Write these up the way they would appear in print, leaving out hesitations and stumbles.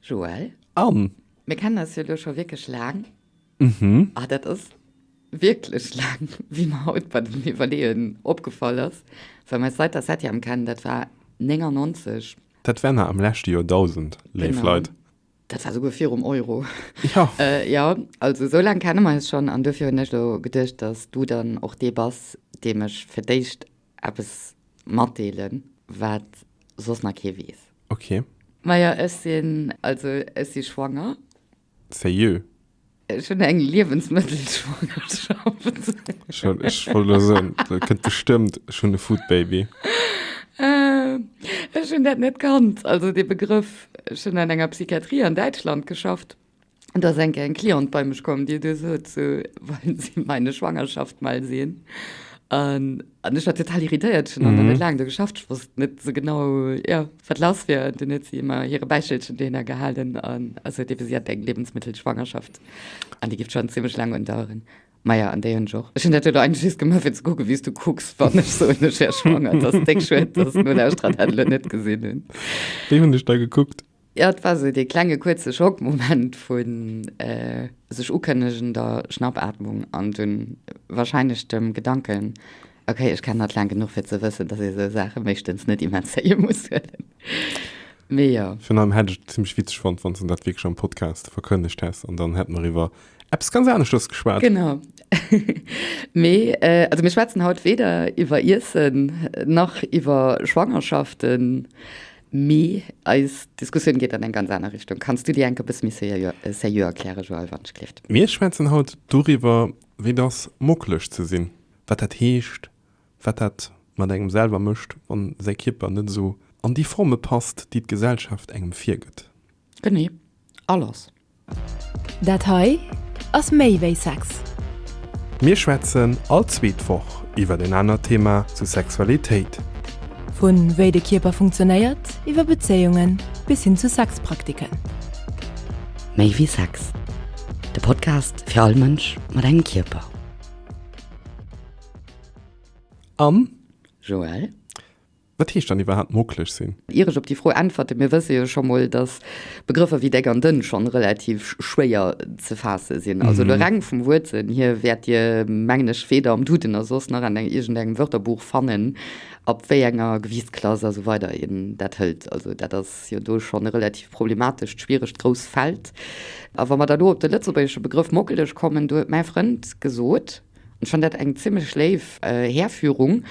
Joël? Anne! Mir kennen eis jo elo scho wierklech laang. Mhm. Ah, dat ass wierklech laang, wéi mer haut bei dem Iwwerleeën opgefall ass, well mer eis seit der Septième kennen, dat war 99. Dat war nach am leschte Joerdausend, léif Genau. Leit. Dat war souguer virum Euro. Jo. Jo, also esou laang kenne mer eis schonn an dofir hunn ech elo geduecht, dass du dann och dee bass, deem ech fir d'éischt eppes matdeelen, wat soss nach kee weess. Ok. Majo, ech sinn, also ech si schwanger. Sérieux? Ech hunn eng Liewensmëttelschwangerschaft. Ech ech wollt elo soen, dat kënnt bestëmmt, ech hunn e Foodbaby. Ech hunn dat net kannt, also dee Begrëff. Ech hunn an enger Psychiatrie an Däitschland geschafft an do ass eng Kéier eng Cliente bei mech komm, déi du sot sou, Wollen Sie meine Schwangerschaft mal sehen? An An ech war total irritéiert, ech hunn nach net laang do geschafft, ech wosst net esou genau, jo, wat lass wier. An dunn huet si ëmmer hire Bäichelchen dohinner gehalen an also huet ebe si hat eng Lebensmittelschwangerschaft an déi géif schonn zimmlech laang undaueren. Maja, an déi hunn ech och. Ech hunn dat elo eigentlech just gemaach, fir ze kucken, wéi s du kucks, wann ech soen, ech wär schwanger. Et ass déck schued, dass d'Nolauschterer dat elo net gesinn hunn. Wéi hunn ech da gekuckt? Jo, et war esou dee klenge kuerze Schockmoment vu sech ukënnegender Schnappatmung an dunn warscheinlech dem Gedanken, ok, ech kennen hatt laang genuch fir ze wëssen, dass ee sou Saache meeschtens net immens séier muss huelen. Mee jo. Virun allem hätt ech et zimmlech witzeg fonnt, wann s de dat wierklech am Podcast verkënnegt häss an dann hätte mer iwwer eppes ganz aneschters geschwat. Genau. Mee also mir schwätzen haut weder iwwer Iessen nach iwwer Schwangerschaften. Mee eis Diskussioun geet an eng ganz aner Richtung. Kanns du déi enk e bësse méi seriö erklären, Joël, wann ech gleeft? Mir schwätzen haut doriwwer, wéi et ass, mockeleg ze sinn, wat dat heescht, wat dat mat engem selwer mécht, wann säi Kierper net esou an déi Forme passt, déi d'Gesellschaft engem virgëtt. Genee, a lass! Dat hei ass méi wéi Sex. Mir schwätzen all zweet Woch iwwer en anert Thema zu Sexualitéit. Vu wéi de Kierper funktionéiert, iwwer Bezéiungen bis hin zu Sexpraktiken. Méi wéi Sex, de Podcast fir all Mënsch mat engem Kierper. An? Joël? Wat heescht dann iwwerhaapt mockeleg sinn? Ier ech op déi Fro äntwerte, mir wësse jo scho mol, datt Begrëffer wéi déck an dënn schonn relativ schwéier ze faasse sinn. Also elo reng vum Wuertsënn hier wäert Dir, mengen ech, weder am Duden nach soss nach an iergendengem Wörterbuch fannen, ab wéi enger Gewiichtsklass a sou weider een dat hëlt. Also dat ass jo do schonn e relativ problematescht, schwieregt, grousst Feld. A wa mer da lo op de lëtzebuergesche Begrëff mockeleg kommen, do huet mäi Frënd gesot, Ech fann dat eng zimmlech léif Härführung.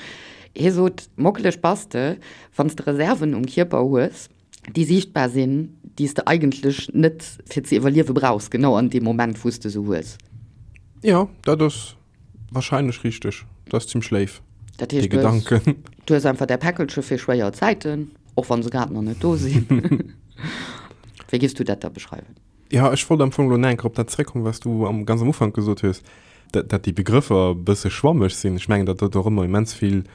Hie sot, Mockeleg bass de, wann s de Reserven um Kierper hues, déi siichtbar sinn, déi s de eigentlech net fir ze iwwerliewe brauchs, genau an deem Moment, wou s de se hues. Jo, dat ass warscheinlech richteg. Dat ass zimmlech léif, Dat dee heescht, du hues, Gedanken. du hues einfach däi Päckelche fir schwéier Zäiten, och wa se grad nach net do sinn. Wéi giffs du dat da beschreiwen? Jo, ech wollt am Fong elo nach eng Kéier op dat zeréckkommen, wat s du am, ganz am Ufank gesot hues, dat, dat déi Begrëffer e bësse schwammeg sinn. Ech mengen, dat huet och ëmmer immens vill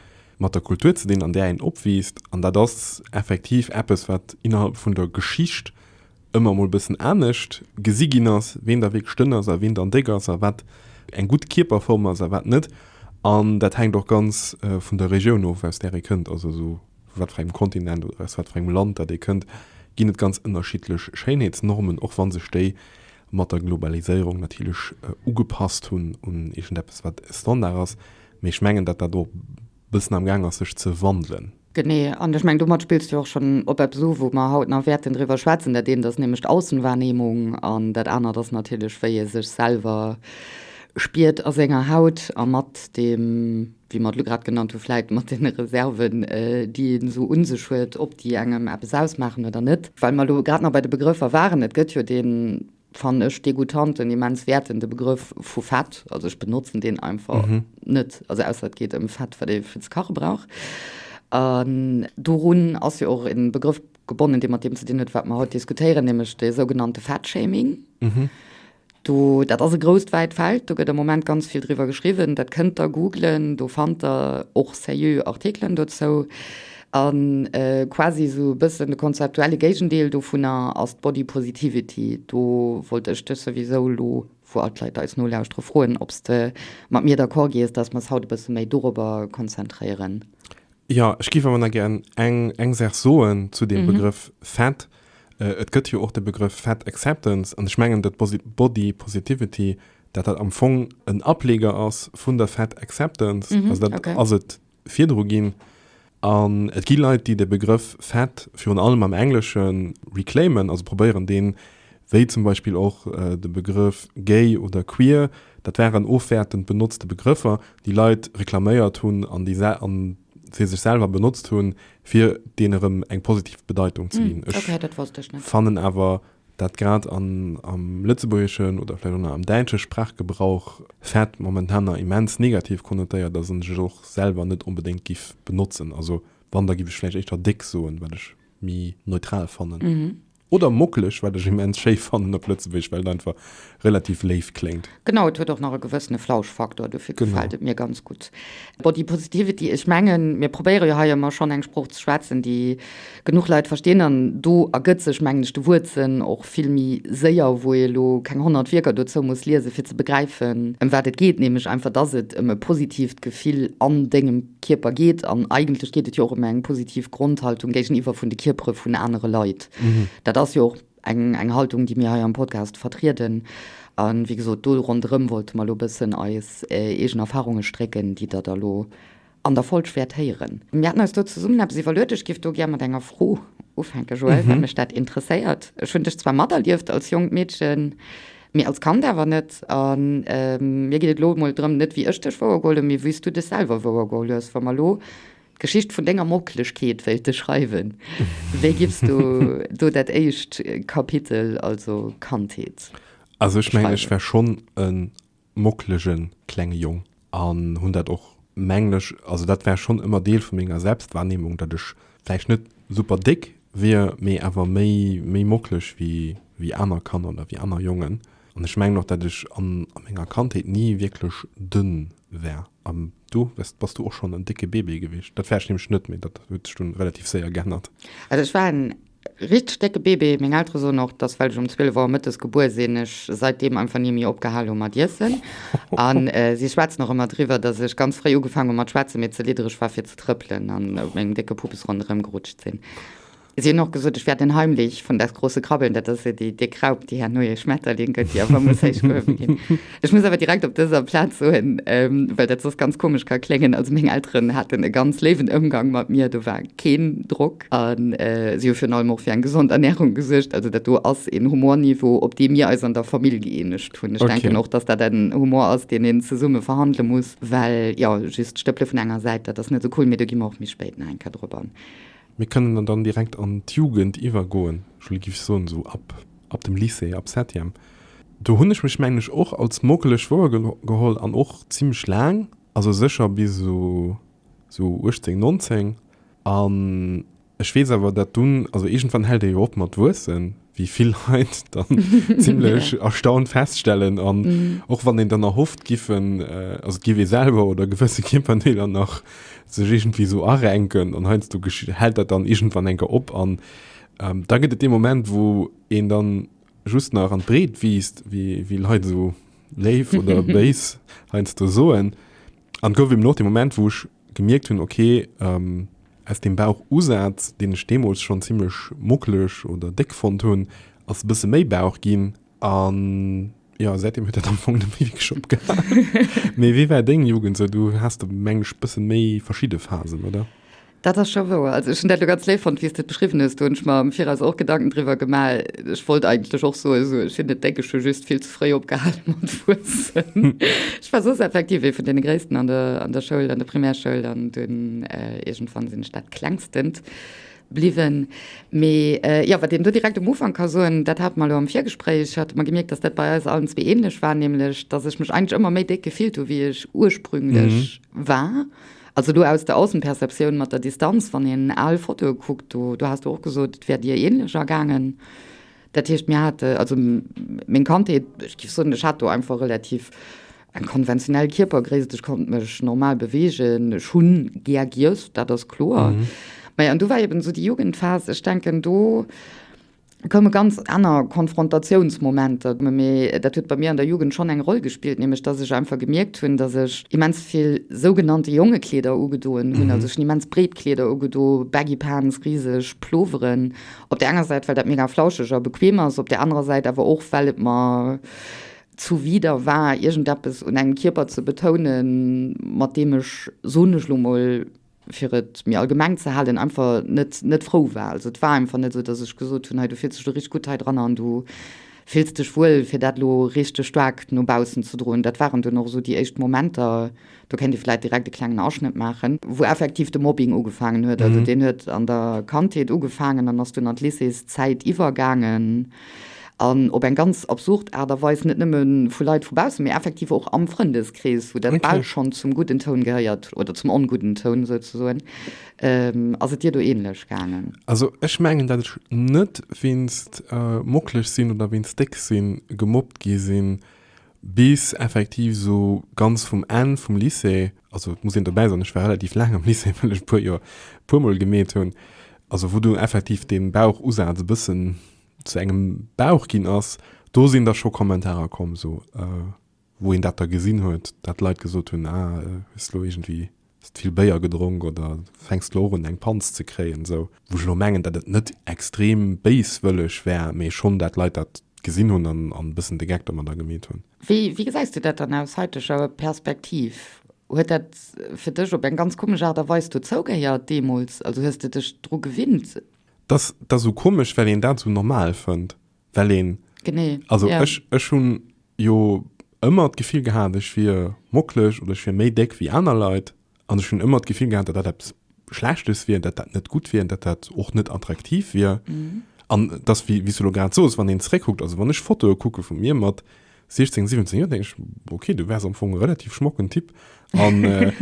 mat der Kultur ze dinn, an där een opwiisst. An dat ass effektiv eppes, wat innerhalb vun der Geschicht ëmmer emol e bëssen anescht gesi ginn ass, ween da wierklech dënn ass a ween dann déck ass a wat eng gutt Kierperform ass a wat net. An dat hänkt och ganz vun der Regioun of, aus där ee kënnt. Also esou vu wat fir engem Kontinent oder aus wat fir engem Land dat ee kënnt, ginn et ganz ënnerschiddlech Schéinheetsnormen, och wa sech déi mat der Globaliséierung natierlech ugepasst hunn un iergendeppes, wat Standard ass. Mee ech mengen, datt dat och e bëssen am Gaang ass, sech ze wandelen. Genee. An ech mengen, domat spills du och schonn op eppes u, wou mer haut nach wäerten driwwer schwätzen. Dat eent ass nämlech d'Aussenwahrnehmung an dat anert ass natierlech, wéi ee sech selwer spiert a senger Haut a mat deem, wéi mer et elo grad genannt hu vläit mat deene Reserven, déi een esou u sech huet, ob déi engem eppes ausmaachen oder net. Well mer elo grad nach bei de Begrëffer waren, et gëtt jo deen, fannen ech, degoutanten, immens wäertende Begrëff vu Fett. Also ech benotzen deen einfach net, also ausser et geet ëm Fett, wat ee fir ze kache brauch. An dorun ass jo och e Begrëff gebonnen, dee mat deem ze dinn huet, wat mer haut diskutéieren, nämlech de sougenannte Fettshaming. Do, dat ass e grousst wäit Feld, do gëtt am Moment ganz vill driwwer geschriwwen, dat kënnt der googlen, do fannt der och seriö Artikelen dozou. A quasi esou e bëssen de konzeptuelle Géigendeel dovunner ass d'Body Positivity. Do wollt ech dech souwisou elo, wou all d'Leit eis nolauschtere, froen, ob s de mat mir d'accord gees, dass mer s haut e bësse méi dorobber konzentréieren. Jo, ech géif awer nach gären eng, eng Saach soen zu deem Begrëff Fett. Et gëtt jo och de Begrëff Fat Acceptance an ech mengen, datt Body Positivity, dat dat am Fong en Ableger ass vun der Fat Acceptance, also dat ass et virdru ginn. An et gi Leit, déi de Begrëff fat virun allem am Englesche reclaimen, also probéieren deen, wéi zum Beispill och de Begrëff gay oder queer, dat waren ofwäertend benotzte Begrëffer, déi Leit reklaméiert hunn an déi se sech selwer benotzt hunn, fir deen erëm eng positiv Bedeitung ze ginn. Ech fannen awer, dat grad an am lëtzebuergeschen oder vläicht och nach am däitsche Sprachgebrauch fett momentan nach immens negativ konnotéiert ass an ech et och selwer net onbedéngt giff benotzen. Also wann, da giff ech vläicht éischter déck soen, wat ech méi neutral fannen. Oder mockeleg, wat ech immens schéi fannen op Lëtzebuergesch, well et einfach relativ léif kléngt. Genau, et huet och nach e gewëssene Flauschfaktor, dofir gefält et mir ganz gutt. Body Positivity, ech mengen, mir probéiere jo hei ëmmer schonn eng Sprooch ze schwätzen, déi genuch Leit verstinn an do ergëtt sech, mengen ech, de Wuertsënn och vill méi séier, wou ee elo keng 100 Wierker dozou muss liesen, fir ze begräifen, ëm wat et geet, nämlech einfach, dass et ëm e positiivt Gefill an dengem Kierper geet. An eigentlech geet et jo och ëm eng positiv Grondhaltung géigeniwwer vun de Kierpere vun anere Leit. Dat ass jo och eng eng Haltung, déi mir hei am Podcast vertrieden. A wéi gesot, do ronderëm wollte mer elo e bëssen eis eegen Erfarunge strécken, déi Der da elo an der Folg wäert héieren. Mir haten eis do zesummen eppes iwwerluet. Ech géif do gär mat enger Fro ufänken, Joël, well mech dat interesséiert. Ech hunn dech zwar materlieft als jonkt Meedchen, mee als Kand awer net. A mir geet et elo emol drëm, net wéi ech dech wouergeholl hunn, mee wéi s du dech selwer wouergeholl hues. Wa mer elo d'Geschicht vun denger Mockelegkeet wéilte schreiwen, wéi giffs du do dat éischt Kapitel, also Kandheet, Also ech mengen, ech war schonn e mockelege klenge Jong an hunn dat och, mengen ech, also dat war schonn ëmmer Deel vu menger Selbstwahrnehmung, datt ech vläicht net super déck wier, mee awer méi, méi mockeleg wéi, wéi aner Kanner oder wéi aner Jongen. An ech mengen och, datt ech an a menger Kandheet ni wierklech dënn war. An du, wes, bass du och schonn en décke Bébé gewiescht? Dat war ech nämlech net, mee dat huet sech dunn relativ séier geännert. Also ech war en Richteg décke Bébé. Meng Eltere soen och, dass well ech um 12 Auer mëttes gebuer sinn, ech seitdeem einfach ni méi opgehal hu mat iessen. A si schwätzen och ëmmer driwwer, dass ech ganz fréi ugefaangen hu mat schwätzen, mee ze liddereg war fir ze trëppelen an op mengem décke Puppes ronderëm gerutscht sinn. Si hunn och gesot, ech wär den Heimlich von Das große Krabbeln, dat ass jo déi déck Raup, déi herno ee Schmetterling gëtt, déi awer muss héich gehuewe ginn. Ech muss awer direkt op dëser Plaz soen, well dat soss ganz komesch ka kléngen, also meng Elteren haten e ganz léiwen Ëmgang mat mir, do war keen Drock a si hu virun allem och fir eng gesond Ernärung gesuergt. Also dat do ass een Humorniveau, op dee mir eis an der Famill gëeenegt hunn. Ech denken och, dass dat en Humor ass, deen een zesumme verhandele muss, well jo, just d'Stëppele vun enger Säit, dat ass net esou cool. Mee do gi mer och méi spéit nach eng Kéier drop an. Mir kënnen dann direkt an d'Jugend iwwergoen, ech giff soen esou ab ab dem Lycée, ab Septième. Do hunn ech mech mengen ech och als mockeleg wouergeholl an och zimmlech laang, also sécher bis esou esou 18, 19. An ech weess awer, dat dunn, also iergendwann hält ee jo op mat wuessen, wéi vill Leit dann zimmlech erstaunt feststellen. An och wann een dann erhofft giffen, also et giff ee selwer oder gewësse Kierperdeeler nach sech iergendwéi esou arenken an heiansdo hält dat dann iergendwann eng Kéier op. An da gëtt et dee Moment, wou een dann just nach an d'Breet wiisst, wéi Leit esou léif oder béis heiansdo soen. An et gouf eben och dee Moment, wou ech gemierkt hunn, okay, aus deem Bauchusaz, deen ech deemools schonn zimmlech muckeleg oder déck fonnt hunn, ass e bësse méi Bauch ginn. An jo, säitdeem huet dat am Fong net méi wierklech opgehalen. Mee wéi war deng Jugend esou? Du has do, meng ech, bësse méi verschidde Phasen, oder? Dat ass scho wouer. Also ech hunn dat elo ganz léif fonnt, wéi s de et beschriwwen hues. Do hunn ech mer am Viraus och Gedanken driwwer gemaach. Ech wollt eigentlech och soen, esou, ech sinn net déck, ech hu just vill ze fréi opgehale mat wuessen. Ech war soss effektiv ee vun deene Gréissten an der, an der Schoul, an der Primärschoul an dunn iergendwann sinn ech dat Klengstent bliwwen. Mee jo, wat een do direkt um Ufank ka soen, dat hate mer elo am Virgespréich, hate mer gemierkt, dass dat bei eis allen zwee ähnlech war, nämlech dass ech mech eigentlech ëmmer méi déck gefillt hu wéi ech ursprünglech war. Also do aus der Aussenperceptioun mat der Distanz, wann een al Fotoe kuckt, do, do has du och gesot, et wär dir ähnlech ergaangen. Dat heescht, mir hate, also meng Kandheet, ech géif soen, ech hat do einfach relativ eng konventionell Kierpergréisst, ech konnt mech normal beweegen, ech hunn gär giess, dat ass kloer. Maja, an du war eben esou déi Jugendphas, ech denken do. Koume ganz aner Konfrontatiounsmomenter, mee dat huet bei mir an der Jugend schonn eng Roll gespillt, nämlech dass ech einfach gemierkt hunn, dass ech immens vill sougenannte Jongekleeder ugedoen hunn. Also ech hunn immens breet Kleeder ugedo, Baggy Pants, riseg Ploveren. Op där enger Säit, well dat mega flauscheg a bequem ass, op där anerer Säit awer och, well et mer zuwider war, iergendeppes un engem Kierper ze betounen, mat deem ech, soen ech lo mol, fir et méi allgemeng ze halen, einfach net, net frou war. Also et war einfach net esou, datt ech gesot hunn, hei du fills dech elo richteg gutt hei dran an du fills dech wuel, fir dat elo richteg staark no baussen ze droen. Dat waren dunn och esou déi éischt Momenter, do kéint ee vläicht direkt e klengen Aschnëtt maachen, wou effektiv de Mobbing ugefaangen huet. Also deen huet an der Kandheet ugefaangen an ass dunn an d'Lycéeszäit iwwergaangen. An op eng ganz absurd Aart a Weis, net nëmme vu Leit vu baussen, mee effektiv och am Frëndeskrees, wou dat bal schonn zum gudden Toun gehéiert, oder zum ongudden Toun souzesoen. Ass et dir do ähnlech gaangen? Also ech mengen, dat ech net wéinst mocklech sinn oder wéinst déck sinn gemobbt gi sinn, bis effektiv esou ganz vum Enn vum Lycée, also et muss een dobäi soen, ech war relativ laang am Lycée, well ech e puer Joer e puermol gemeet hunn, also wou du effektiv dee Bauchusaz e bëssen zu engem Bauch ginn ass, do sinn da scho Kommentarer komm, sou wou een dat da gesinn huet, dat Leit gesot hunn, ah hues lo iergendwéi hues vill Béier gedronk oder fänks lo och un eng Panz ze kréien, sou. Wou ech elo mengen, dat et net extrem béiswëlleg war, mee schonn dat Leit dat gesinn hunn an an e bëssen de Geck domadder gemeet hunn. Wéi wéi gesäis du dat dann aus haiteger Perspektiv? Huet dat fir dech op eng ganz komesch Aart a Weis dozou gehéiert deemools? Also hues de dech dru gewinnt? Dass dass esou komesch, well een dat esou normal fënnt, well een, Genee, also ja. ech ech hunn jo ëmmer d'Gefill gehat, ech wier mocklech oder ech wier méi déck wéi aner Leit an ech hunn ëmmer d'Gefill gehat, datt dat eppes Schlechtes wier, datt dat net gutt wier, datt dat och net attraktiv wier. An dass, wéi wéi s du elo grad soos, wann een zeréckkuckt, also wann ech Fotoe kucke vu mir mat 16, 17 Joer, denken ech, okay, du waars am Fong e relativ schmocken Typ an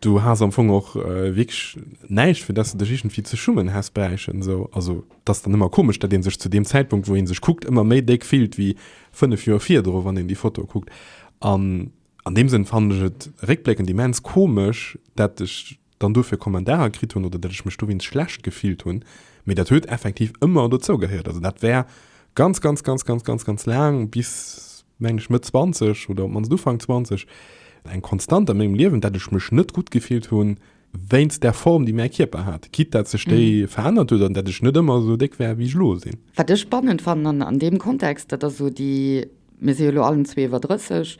du has am Fong och wierklech näischt, fir dass de dech iergendwéi ze schummen häss bräichen. Esou, also et ass dann ëmmer komesch, datt ee sech zu deem Zäitpunkt, wou ee sech kuckt, ëmmer méi déck fillt wéi 5 Joer virdru, wann een déi Foto kuckt. An an deem Sënn fannen ech et réckbléckend immens komesch, dat ech dann dofir Kommentarer kritt hunn oder datt ech mech dowéinst schlecht gefillt hunn, mee dat huet effektiv ëmmer dozou gehéiert. Also dat war ganz, ganz, ganz, ganz, ganz, ganz laang, bis mengen ech Mëtt 20 oder op d'mannst Ufank 20, eng Konstant a mengem Liewen, datt ech mech net gutt gefillt hunn wéinst där Form, déi mäi Kierper hat, quitte datt sech déi verännert huet an datt ech net ëmmer esou déck war, wéi ech elo sinn. Wat ech spannend fannen an deem Kontext, dat ass esou déi Mir si jo elo allen zwee iwwer 30.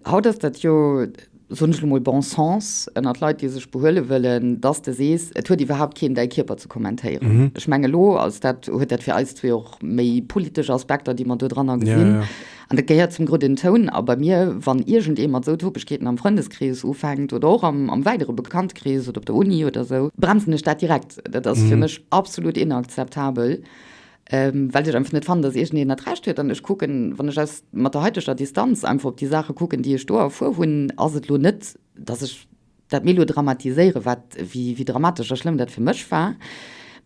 Haut ass dat jo, soen ech elo mol, bon sens ënnert Leit, déi sech behuele wëllen, dass de sees, et huet iwwerhaapt keen däi Kierper ze kommentéieren. Ech mengen, elo ass dat, huet dat fir eis zwee och méi politesch Aspekter, déi mer do dranner gesinn. An dat gehéiert zum gudden Toun. A bei mir, wann iergendee mat esou Topegkeeten am Frëndeskrees ufänkt oder och am, am weidere Bekanntkrees oder op der Uni oder esou, bremsen ech dat direkt. Dat ass fir mech absolut inakzeptabel. Well ech einfach net fannen, dass iergendeen dat Recht huet. An ech kucken, wann ech aus, mat der haiteger Distanz einfach op déi Saache kucken, déi ech do erfuer hunn, ass et elo net, dass ech dat melodramatiséiere wat, wéi, wéi dramatesch a schlëmm dat fir mech war.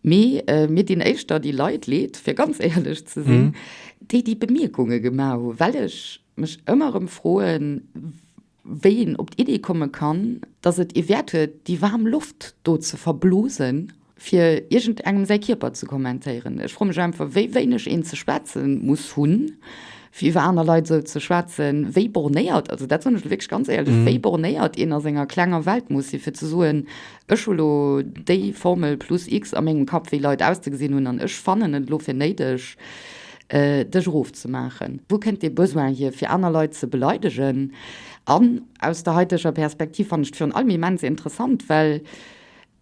Mee mir dinn éischter déi Leit leed, fir ganz éierlech ze sinn, déi déi Bemierkunge gemaach hu, well ech mech ëmmer erëm froen, wéi een op d'Idee komme kann, dass et ee Wäert huet, déi waarm Loft do ze verblosen, fir iergendengem säi Kierper ze kommentéieren. Ech froe mech einfach, wéi wéineg een ze schwätze muss hunn, fir iwwer aner Leit esou ze schwätzen, wéi bornéiert, also dat soen ech elo wierklech ganz éierlech, wéi bornéiert een a senger klenger Welt muss sinn, fir ze soen, ech hu lo déi Formel plus X a mengem Kapp, wéi Leit auszegesinn hunn, an ech fannen et elo fir néideg, dech erofzemaachen. Wou kënnt dee Besoin hier, fir aner Leit ze beleidegen? An aus der haiteger Perspektiv fannen ech et virun allem immens interessant, well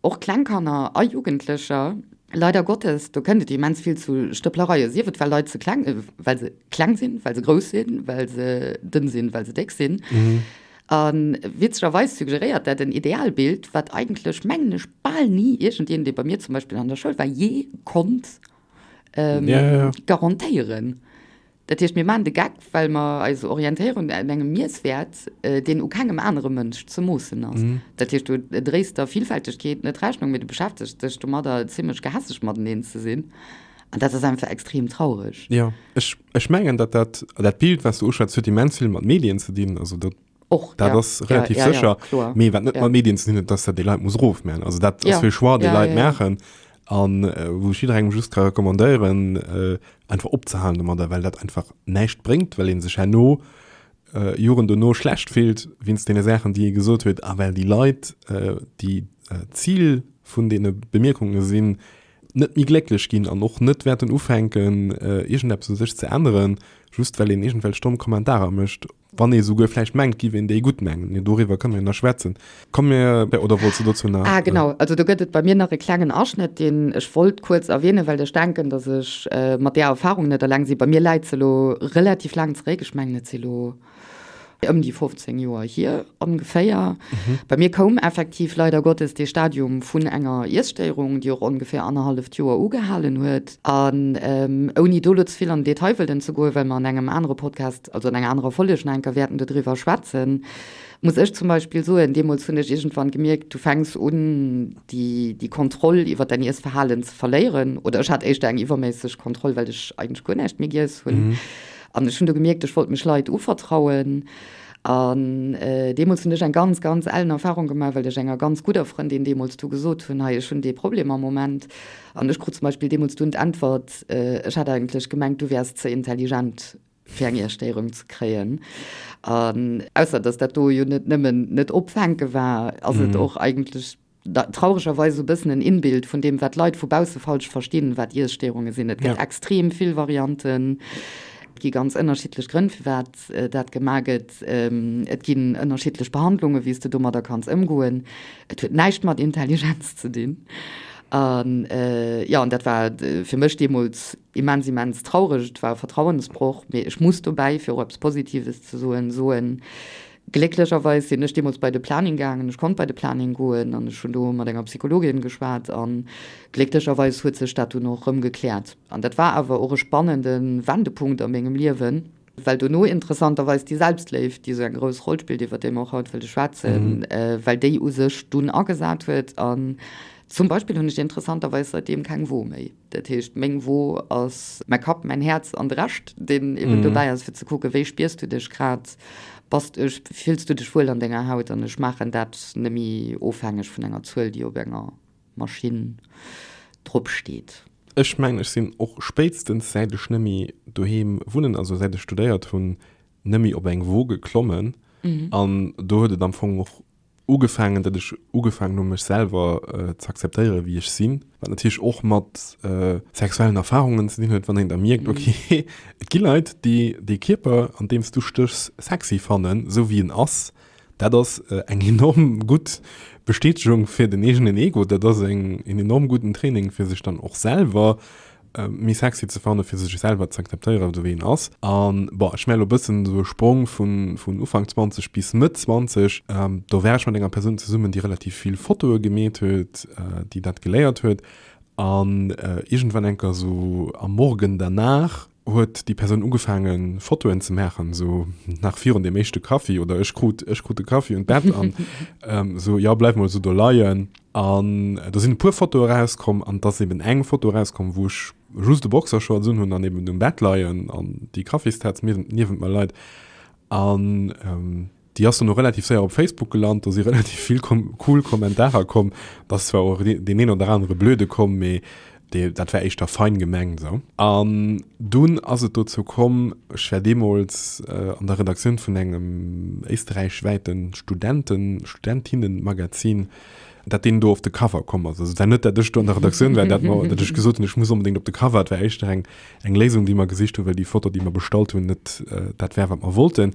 och kleng Kanner a Jugendlecher, leider Gottes, do kënnt et immens vill zu Stëpplereien, sief et well Leit ze kleng, well se kleng sinn, well se grouss sinn, well se dënn sinn, well se déck sinn. A witzegerweis suggeréiert dat en Idealbild, wat eigentlech, mengen ech, bal ni iergendeen, dee bei mir zum Beispill an der Schoul war, jee konnt garantéieren. Dat heescht, mir maachen de Geck, well mer eis orientéieren un engem Miesswäert, deen u kengem anere Mënsch ze moossen ass. Dat heescht, du dréis der Villfältegkeet net Rechnung, mee du beschäftegs dech domadder, zimlech gehässeg mateneen ze sinn. An dat ass einfach extrem traureg. Jo, ech, ech mengen, datt dat, dat Bild, wat s du uschwätz, huet immens vill mat Medien ze dinn. Also dat, Och, dat ja. ass relativ ja, ja, sécher. Ja, kloer. Mee wat net Ja. mat Medien ze dinn huet, dass dat déi Leit muss erofmaachen. Also dat Ja. ass e Choix, dee Ja, Leit ja, ja. maachen. An wou ech jidderengem just ka recommandéieren, einfach opzehalen domadder, well dat einfach näischt bréngt, well ee sech herno, Joren dono schlecht fillt wéinst deene Saachen, déi ee gesot huet a well déi Leit, déi Zil vun deene Bemierkunge sinn, net méi glécklech ginn an och net wäerten ufänken, iergendeppes u sech ze änneren, just well een iergendwelch domm Kommentarer mécht. Wann ee souguer vläicht mengt, giff een déi gutt mengen. Mee doriwwer kënne mir nach schwätzen. Komm mir, oder wollts du dozou nach? Ah genau, also do gëtt et bei mir nach e klengen Aschnëtt, deen ech wollt kuerz erwähnen, well ech denken, datt ech mat där Erfahrung net eleng sinn. Bei mir läit se elo relativ laang zeréck, ech mengen et si lo ëm déi 15 Joer hier ongeféier. Bei mir koum effektiv leider Gottes dee Stadium vun enger Iesstéierung, déi och ongeféier annerhalleft Joer ugehalen huet. An ouni do elo ze vill an den Detail wëllen ze goen, well mer an engem anere Podcast, also an enger anerer Folleg nach eng Kéier wäerten dodriwwer schwätzen, muss ech zum Beispill soen, deemools hunn ech iergendwann gemierkt, du fänks un, déi, déi Kontroll iwwer däin Iessverhalen ze verléieren. Oder ech hat éischter eng iwwerméisseg Kontroll, well ech eigentlech guer näischt méi giess hunn. An ech hunn du gemierkt, ech wollt mech Leit uvertrauen. An deemools hunn ech eng ganz, ganz ellen Erfahrung gemaach, well ech enger ganz gudder Frëndin deemools du gesot hunn, hei, ech hunn dee Problem am Moment. An ech krut zum Beispill deemools dunn d'Äntwert, Ech hat eigentlech gemengt, du wäers ze intelligent, fir eng Iesstéierung ze kréien. An ausser dass dat do jo net nëmmen net opfänke war, ass et och eigentlech trauregerweis esou e bëssen en Inbild vun deem, wat d'Leit vu bausse falsch verstinn, wat Iesstéierunge sinn. Et gëtt extrem vill Varianten, et gi ganz ënnerschiddlech Grënn, firwat dat gemaach gëtt. Et ginn ënnerschiddlech Behandlungen, wéi s de domadder kanns ëmgoen. Et huet näischt mat Intelligenz ze dinn. An jo, an dat war fir mech deemools immens, immens traureg. Et war e Vertrauensbroch. Mee ech muss dobäi, fir och eppes Positives ze soen, soen, Glécklecherweis sinn ech deemools bei de Planning gaangen. Ech konnt bei de Planning goen an ech hunn do mat enger Psychologin geschwat a glécklecherweis huet sech dat dunn och erëm gekläert. An dat war awer och e spannende Wendepunkt a mengem Liewen. Well dono interessanterweis déi Selbstléift, déi esou eng grouss Roll spillt, iwwer déi mer och haut wëlle schwätzen, well déi u sech dunn agesat huet. An zum Beispill hunn ech interessanterweis saitdeem keng Wo méi. Dat heescht, meng Wo ass mäi Kapp, mäin Häerz an de Rescht, deen eben dobäi ass, fir ze kucken, wéi spiers du dech grad, bass, fills du dech wuel an denger Haut? An ech maachen dat net méi ofhängeg vun enger Zuel, déi op enger Maschinn drop steet. Ech mengen, ech sinn och spéitstens säit ech nëmmi doheem wunnen, also säit ech studéiert hunn, nëmmi op eng Wo geklommen. An do huet et am Fong och ugefaangen, datt ech ugefaangen hunn, mech selwer ze akzeptéieren, wéi ech sinn. Wat natierlech och mat sexuellen Erfarungen ze dinn huet, wann een da mierkt, okay, et gi Leit, déi dee Kierper, an deem s du stéchs, sexy fannen, esou wéi en ass. Dat ass eng enorm gutt Bestätegung fir den eegenen Ego. Dat ass eng, en enorm gudden Training, fir sech dann och selwer méi sexy ze fannen, fir sech selwer ze akzeptéieren, esou wéi een ass. An, bon, ech maache elo e bëssen esou e Sprong vun, vun Ufank 20 bis Mëtt 20. Do war ech mat enger Persoun zesummen, déi relativ vill Fotoe gemeet huet, déi dat geléiert huet. An iergendwann enker esou am Morgen danach, huet déi Persoun ugefaangen Fotoen ze maachen, esou nach virun deem éischte Kaffi, oder ech krut, ech krut de Kaffi un d'Bett an esou, jo bleif mol esou do leien. An do sinn e puer Fotoe erauskomm an et ass eben eng Foto erauskomm, wou ech just e Boxershorts un hunn an eben um Bett leien an déi Kaffistaz niewent mer leit. An Déi ass dono relativ séier op Facebook gelant, do si relativ vill cool Kommentarer komm. Et ass zwar och deen een oder anere blöde komm, mee dee, dat war éischter fein gemengt esou. An dunn ass et dozou komm, ech war deemools an der Redaktioun vun engem éisterräichwäite Studenten-, Studentinnenmagazin, dat deen do op de Cover komm ass. Also et war net, dat ech do an der Redaktioun war, dat mer, dat ech gesot hunn, ech muss onbedéngt op de Cover. Et war éischter eng, eng Léisung, déi mer gesicht hunn, well déi Foto, déi mer bestallt hunn, net dat war, wat mer wollten.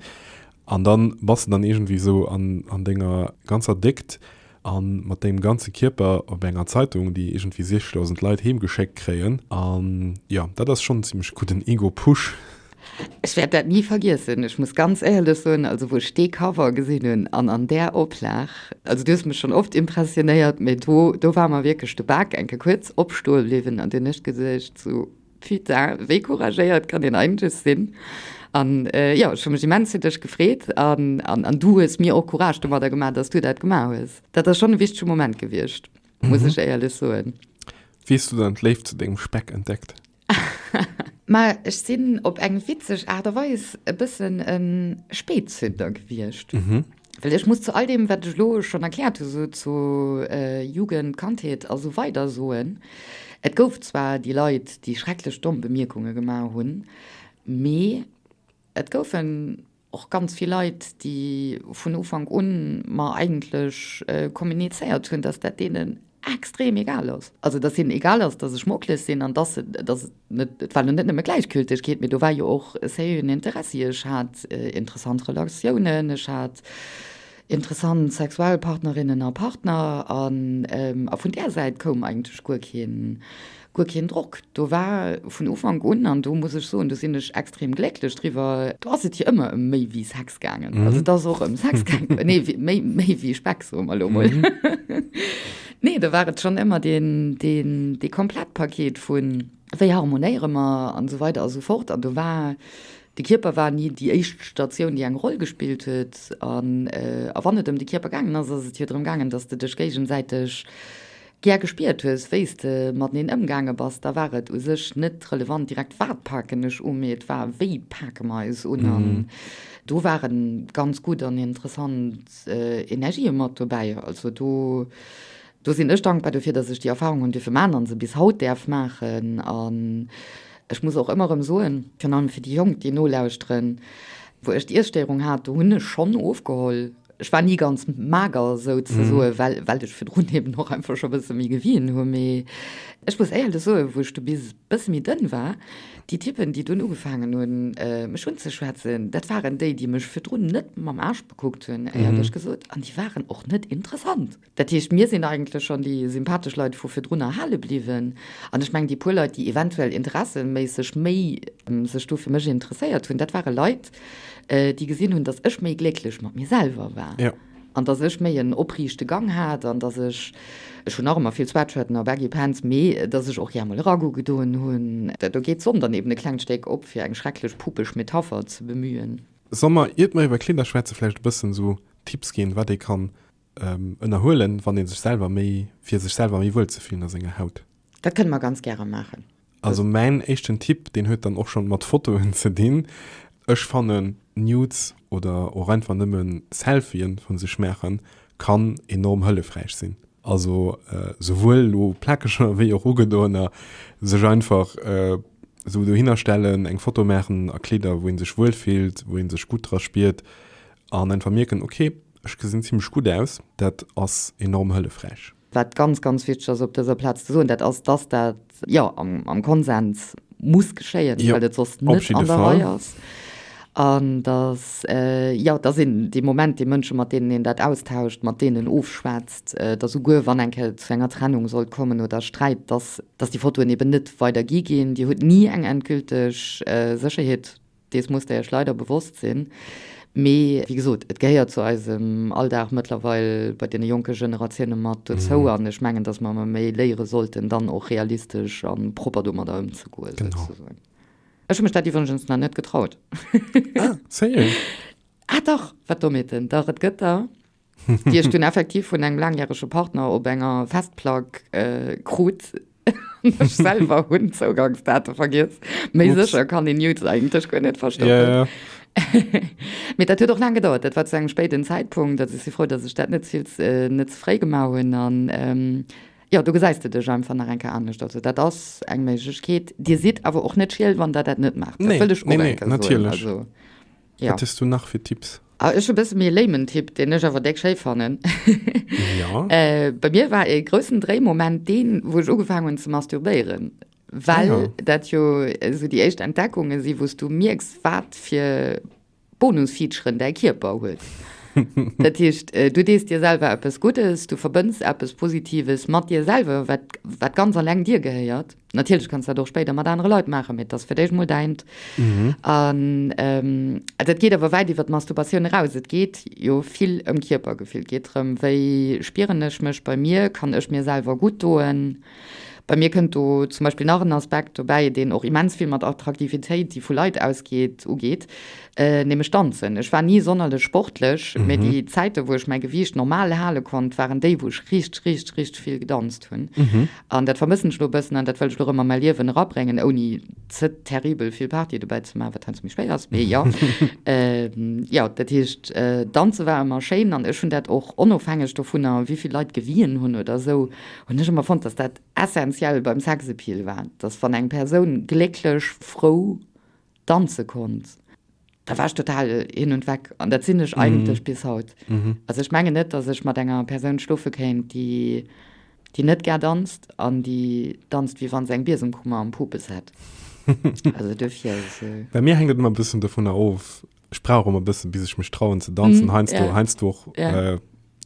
An dann bass de dann iergendwéi esou an, an denger ganzer Déckt a mat dengem ganze Kierper op enger Zeitung, déi iergendwéi 60.000 Leit heem geschéckt kréien. An jo, dat ass schonn en zimmlech gudden Ego-Push. Ech wäert dat ni vergiessen. Ech muss ganz éierlech soen, also wou ech dee Cover gesinn hunn an an där Oplag, also du hues mech schonn oft impressionéiert, mee do, do war mer wierklech de Bak eng Kéier kuerz opstoe bliwwen an dunn hu ech geduecht, sou, Putain, wéi couragéiert kann een eigentlech sinn? An jo, ech hu mech immens fir dech gefreet an an du hues mir och Courage domadder gemaach, dass du dat gemaach hues. Dat ass schonn e wichtege Moment gewiescht, muss ech éierlech soen. Wéi hues du dann d'Léift zu dengem Speck entdeckt? Ma ech sinn op eng witzeg Aart a Weis e bëssen e Spätzünder gewiescht. Well ech muss zu all deem, wat ech elo schonn erkläert hu sou zu Jugend, Kandheet a sou weider soen, Et gouf zwar déi Leit, déi schrecklech domm Bemierkunge gemaach hunn, mee et goufen och ganz vill Leit, déi vun Ufank un mer eigentlech kommunizéiert hunn, dass dat deenen extrem egal ass. Also dass hinnen egal ass, dass ech mocklech sinn an dass se, dass et net, et war lo net nëmme Gläichgültegkeet, mee do war jo och e sérieuxen Interessi. Ech hat interessant Relatiounen, ech hat interessant sexuell Partnerinnen a Partner an a vun där Säit koum eigentlech guer keen, guer keen Drock. Do war vun Ufank un, an do muss ech soen, do sinn ech extrem glécklech driwwer, do ass et jo ëmmer ëm méi wéi Sex gaangen. Also et ass och ëm Sex gaangen, nee, méi, méi wéi Speck, soe mer elo mol. Nee, do war et schonn ëmmer deen, deen, dee Komplettpaket vun, wéi harmonéiere mer an esou weider a sou fort. An do war, de Kierper war ni déi éischt Statioun, déi eng Roll gespillt huet. An, a wann et ëm de Kierper gaangen ass, ass et jo drëm gaangen, datt s de dech géigesäiteg gär gespiert hues, wéi s de mateneen ëmgaange bass, da war et u sech net relevant direkt wat paken ech u, mee et war wéi pake mer eis un. An do ware ganz gutt an interessant Energië mat dobäi. Also do, do sinn ech dankbar dofir, datt ech déi Erfahrung hunn dierfe maachen an se bis haut däerf maachen. An ech muss och ëmmer erëm soen, virun allem fir déi Jonk, déi nolauschteren, wou ech d'Iesstéierung hat, do hunn ech schonn ofgeholl. Ech war ni ganz mager souzesoen, well, well ech virdrun eben och einfach scho bësse méi gewien hu. Mee ech muss éierlech soen, wou ech du bis e bësse méi dënn war, déi Typen, déi dunn ugefaangen hunn, mech unzeschwätzen, dat waren déi, déi mech virdrun net mam Aarsch bekuckt hunn, éierlech gesot, an déi waren och net interessant. Dat heescht, mir sinn eigentlech schonn déi sympathesch Leit vu virdrun erhale bliwwen. An ech mengen, déi puer Leit, déi eventuell interesseméisseg méi sech do fir mech interesséiert hunn, dat ware Leit, déi gesinn hunn, datt ech méi glécklech mat mir selwer war an datt ech méi en opriichte Gang hat an datt ech, ech hunn nach ëmmer vill Sweatshirten a Baggy Pants, mee datt ech och gär mol e Ragout gedoen hunn. Do geet d'Sonn dann eben e klengt Stéck op, fir eng schrecklech pupeg Metapher ze bemühen. Solle mer, iert mer iwwer Kleeder schwätzen, vläicht e bëssen esou Tipps ginn, wat ee kann Ënnerhuelen, wann ee sech selwer méi, fir sech selwer méi wuel ze fillen a senger Haut. Dat kënne mer ganz gäre maachen. Also mäin éischten Tipp, deen huet dann och schonn mat Fotoen ze dinn. Ech fannen Nudes oder och einfach nëmmen Selfien vun sech maachen kann enorm hëllefräich sinn. Also souwuel elo plakeger wéi och ugedoener, sech einfach esou dohinner stellen, eng Foto maachen a Kleeder wou een sech wuel fillt, wou een sech gutt dra spiert an einfach mierken, ok, Ech gesinn zimlech gutt aus, dat ass enorm hëllefräich. Wat ganz, ganz wichteg ass op dëser Plaz ze soen, dat ass, dass dat, jo, am Konsens muss geschéien, well et soss net an der Rei ass. An dass, jo, dass een dee Moment déi Mënsche, mat deenen een dat austauscht, mat deenen ofschwätzt, dass souguer wann eng Kéier et zu enger Trennung sollt kommen oder Sträit, dass, dass déi Fotoen eben net weidergi ginn. Dir hutt ni eng endgülteg Sécherheet. Dees musst der iech leider bewosst sinn. Mee wéi gesot, et gehéiert zu eisem Alldag mëttlerweil bei deene jonke Generatioune mat dozou. An ech mengen, datt mer emmer méi léiere sollten, dann och realistesch a propper domadder ëmzegoen, souzesoen. Ech hu mech dat iwwregens nach net getraut. Ah, sérieux? Ah dach, wat Dommheeten. Dach, et gëtt der. déi ech dunn effektiv vun engem laangjärege Partner op enger Festplack krut. Ech selwer hunn d'Zougangsdate vergiess. Méi sécher kann een Nudes eigentlech guer net verstoppen. Yeah. Mee dat huet och laang gedauert. Dat war zu engem spéiden Zäitpunkt. Also ech si frou, datt ech dat net ze vill, net ze fréi gemaach hunn. An jo, do gesäis de dech einfach nach eng Kéier anescht. Also dat ass eng Méiglechkeet. Dir sidd awer och net schiel, wann der dat net maacht. Dat wëll ech och eng Kéier soen. Also. Ja. Wat hues du nach fir Tipps? Ah, ech hu bësse méi e lamen Tipp, deen ech awer déck schéi fannen. Ja. Äh, bei mir war e groussen Dréimoment deen, wou ech ugefaangen hunn ze masturbéieren. Well ah, ja. dat jo esou déi éischt Entdeckunge si, wou s du mierks, wat fir Bonusfeaturen däi Kierper huet. Dat heescht, äh, du dees dir selwer eppes Guddes, du verbënns eppes Positives mat dir selwer, wat, wat ganz alleng dir gehéiert. Natierlech kanns dat och spéider mat anere Leit maachen, mee et ass fir d'éischt mol däint. An dat geet awer wäit iwwer d'Masturbatioun eraus. Et geet jo vill ëm Kierpergefill. Et geet drëm, wéi spieren ech mech bei mir, kann ech mir selwer gutt doen? Bei mir kënnt do zum Beispill nach en Aspekt dobäi, deen och immens vill mat Attraktivitéit, déi vu Leit ausgeet, ugeet, nämlech Danzen. Ech war ni sonnerlech sportlech, mee déi Zäite wou ech mäi Gewiicht normal hale konnt, waren déi, wou ech richteg, richteg, richteg vill gedanzt hunn. An dat vermëssen ech elo e bëssen an dat wëll ech elo erëm a mäi Liewen erabréngen, ouni ze terribel vill Party dobäi ze maachen, wat heiansdo méi schwéier ass, mee jo. Jo, dat heescht, danze war ëmmer schéin an ech hunn dat och onofhängeg dovunner, wéi vill Leit gewien hunn oder esou, hunn ech ëmmer fonnt, dass dat essenziell. essentiell beim Sexappeal war, dass wann eng Persoun glécklech, frou danze konnt, da war ech total hin und weg. An dat sinn ech eigentlech bis haut. Also ech mengen net, dass ech mat enger Persoun schlofe kéint, déi, déi net gär danzt an déi danzt, wéi wa se eng Biesemkummer am Pupes hätt. Also dofir. Bei mir hänkt et ëmmer e bëssen dovunner of, Ech brauch ëmmer e bëssen, bis ech mech trauen ze danzen. Mm, heiansdo, yeah. heiansdo och yeah. äh,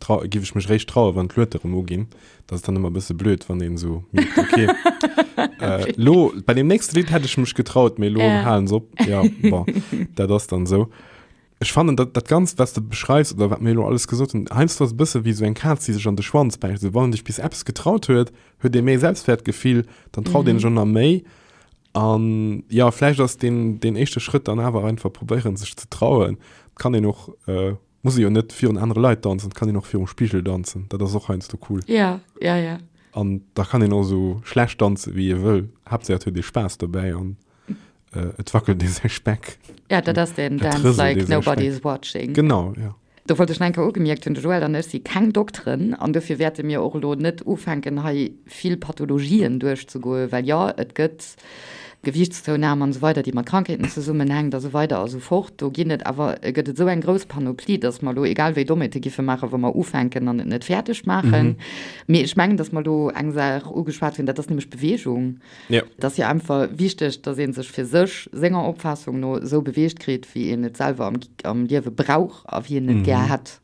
trau, giff ech mech réischt trauen, wann d'Luete rëm uginn. Dat ass dann ëmmer e bësse blöd, wann een esou mierkt, okay, äh, lo, bei dem nächste Lidd hätt ech mech getraut, mee lo yeah. halen se op. Ja, bon, dat ass dann esou. Ech fannen, dat, dat Ganzt, wat s de beschreifs oder wat mir elo alles gesot hunn, heiansdo ass e bësse wéi esou eng Kaz, déi sech an de Schwanz bäisst. Esou, wann een sech bis eppes getraut huet, huet ee méi Selbstwertgefill, dann traut een sech och nach méi. An jo, vläicht ass deen, deen éischte Schrëtt dann awer einfach probéieren, sech ze trauen. Et kann een och, muss ee jo net virun anere Leit danzen, et kann een och virum Spigel danzen. Dat ass och heiansdo cool. Ja, ja, ja. An da kann een och esou schlecht danze wéi ee wëll, Haaptsaach et huet ee Spaass dobäi an et wackelt ee säi Speck. Ja, dat ass deen Dance like nobody is watching. Genau, ja. Do wollt ech nach eng Kéier ugemierkt hunn, de Joël an ech si keng Dokteren an dofir wäerte mir och elo net ufänken hei vill Pathologien duerchzegoen, well jo, et gëtt Gewiichtszounahm an esou weider, déi mat Krankheeten zesummenhänkt a sou weider a sou fort. Do ginn et awer, gëtt et esou eng grouss Panoplie, datt mer elo egal wéi Dommheete giffe maachen, wa mer ufänken an et net fäerdeg maachen. Mee ech mengen, datt mer elo eng Saach ugeschwat hunn, dat ass nämlech d'Beweegung. Ja. Et ass jo einfach wichteg, dass ee sech fir sech, senger Opfaassung no, esou beweegt kritt, wéi een et selwer am, am Liewe brauch a wéi een et gär hätt.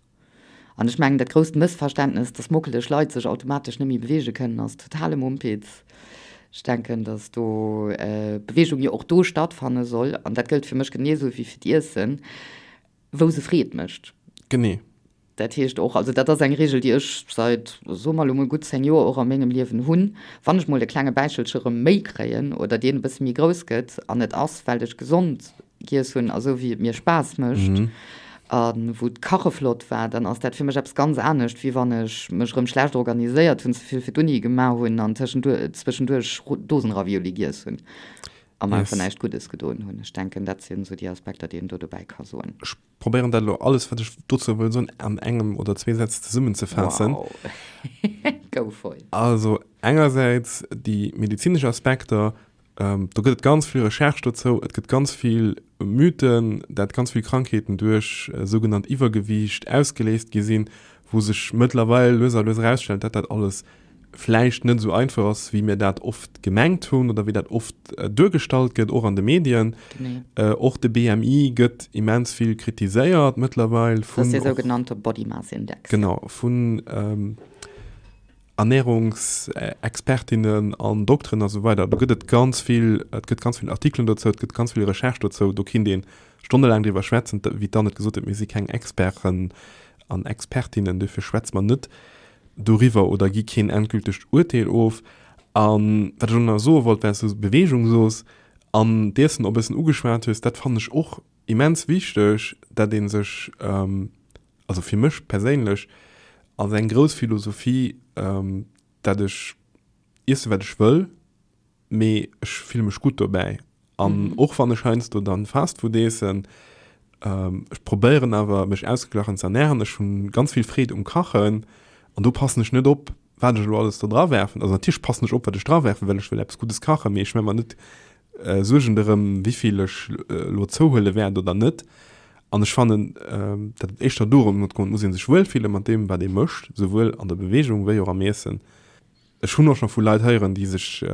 An ech mengen, dat grousst Mëssverständnes, dass mockeleg Leit sech automatesch net méi beweege kënnen, ass totale Mumpitz. Ech denken, dass do Beweegung jo och do stattfanne soll, an dat gëllt fir mech genee esou wéi fir d'Iessen, wou se Freed mécht. Genee. Dat heescht och, also dat ass eng Regel, déi ech seit, soe mer elo mol, gutt 10 Joer och a mengem Liewen hunn, wann ech mol e klenge Bäichelche rëm méi kréien oder deen e bësse méi grouss gëtt an et ass, well ech gesond giess hunn a sou wéi et mir Spaass mécht a wou d'Kache flott war, dann ass dat fir mech eppes ganz anescht, wéi wann ech mech rëm schlecht organiséiert hunn, ze vill fir d'Uni gemaach hunn an tëschenduerch Dosenravioli giess hunn a mer einfach näischt Guddes gedoen hunn. Ech denken, dat sinn esou déi Aspekter, déi een do dobäi ka soen. Probéieren dat elo alles wat ech dozou wëll soen an engem oder zwee Sätz zesummenzefaassen. Wow. Go for it. Also engersäits déi medezinesch Aspekter, do gëtt et ganz vill Recherche dozou, et gëtt ganz vill Mythen, dat ganz vill Krankheeten duerch sougenannt Iwwergewiicht ausgeléist gi sinn, wou sech mëttlerweil lues a lues erausstellt, dat dat alles vläicht net esou einfach ass, wéi mir dat oft gemengt hunn oder wéi dat oft duergestallt gëtt, och an de Medien. Och de BMI gëtt immens vill kritiséiert mëttlerweil vun. Dat ass dee sougenannte Body Mass Index. Genau, vun Ernährungsexpertinnen an Dokteren a sou weider. Do gëtt et ganz vill, et gëtt ganz vill Artikelen dozou, et gëtt ganz vill Recherche dozou. Do kinnt ee stonnelaang driwwer schwätzen. Wéi d'Anne et gesot huet, mir si keng Experten an Expertinnen, duerfir schwätze mer net doriwwer oder gi keen endgültegt Urteel of. A wat ech och nach soe wollt, well s du Beweegung soos an d'Iessen och e bëssen ugeschwat hues, dat fannen ech och immens wichteg, dat ee sech, also fir mech perséinlech ass eng grouss Philosophie, dat ech iessen, wat ech wëll, mee ech fille mech gutt dobäi. An och wann ech heiansdo dann Fast Food eessen, ech probéieren awer mech ausgeglachen ze ernähren. Ech hunn ganz vill Freed um Kachen an do passen ech net op, wat ech elo alles do dra werfen. Also natierlech passen ech op, wat ech dra werfen, well ech wëll eppes Guddes kachen, mee ech maache mer net Suergen dorëm, wéivill ech elo zouhuele wäert oder net. An ech fannen, datt et éischter dorëm geet, et muss ee sech wuelfille mat deem, wat ee mécht, souwuel an der Beweegung wéi och am Iessen. Ech hunn och scho vu Leit héieren, déi sech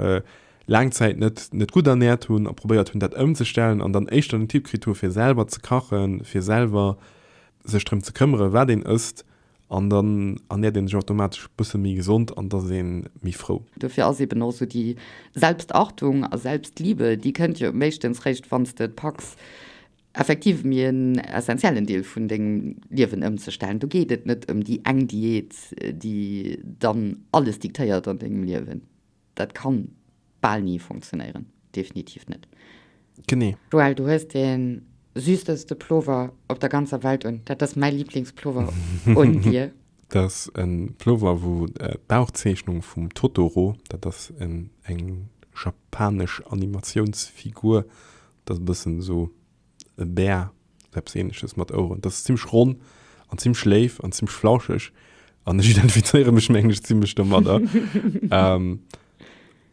laang Zäit net net gutt ernäert hunn a probéiert hunn, dat ëmzestellen an dann éischter den Tipp kritt hu fir selwer ze kachen, fir selwer sech drëm ze këmmere wat een ësst an dann ernäert ee sech automatesch e bësse méi gesond an et ass ee méi frou. Dofir ass eben och esou déi Selbstachtung a Selbstliebe, déi kënnt jo meeschtens réischt wann s de et packs, effektiv méi en essentiellen Deel vun dengem Liewen ëmzestellen. Do geet et net ëm déi eng Diät, déi dann alles diktéiert an dengem Liewen. Dat kann bal ni funktionéieren, definitiv net. Genee. Joël, du hues dee süßeste Plover op der ganzer Welt un. Dat ass mäi Lieblingsplover un dir. Dat ass e Plover, wou d'Bauchzeechnung vum Totoro, dat ass eng japanesch Animatiounsfigur, Dat ass e bëssen esou e Bär, esou eppes Ähnleches mat Oueren. Dat ass zimmlech ronn an zimmlech léif an zimmlech flauscheg an ech identifizéiere mech mengen ech zimmlech domadder. Ähm.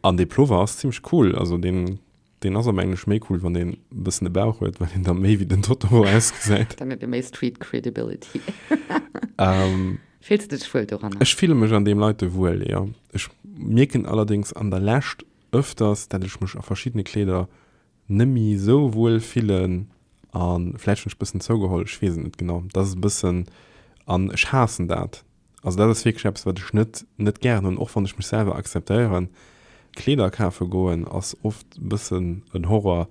An dee Plover ass zimmlech cool, also deen, deen ass am Englesch méi cool, wann deen e bëssen e Bauch huet, well deen da méi wéi den Totoro ausgesäit. Dann huet e méi Street Credibility. Fills de dech wuel doranner? Ech fille mech an deem Leite wuel, jo. Ech mierken allerdéngs an der Lescht ëfters, dat ech mech a verschiddene Kleeder nemmi sou wuel fillen an vläicht hunn ech bëssen zougeholl, ech weess et net genau, dat ass e bëssen an ech haassen dat, also dat ass wierklech eppes wat ech net net gären hunn, och wann ech mech selwer akzeptéieren. Kleeder kafe goen ass oft e bëssen en Horror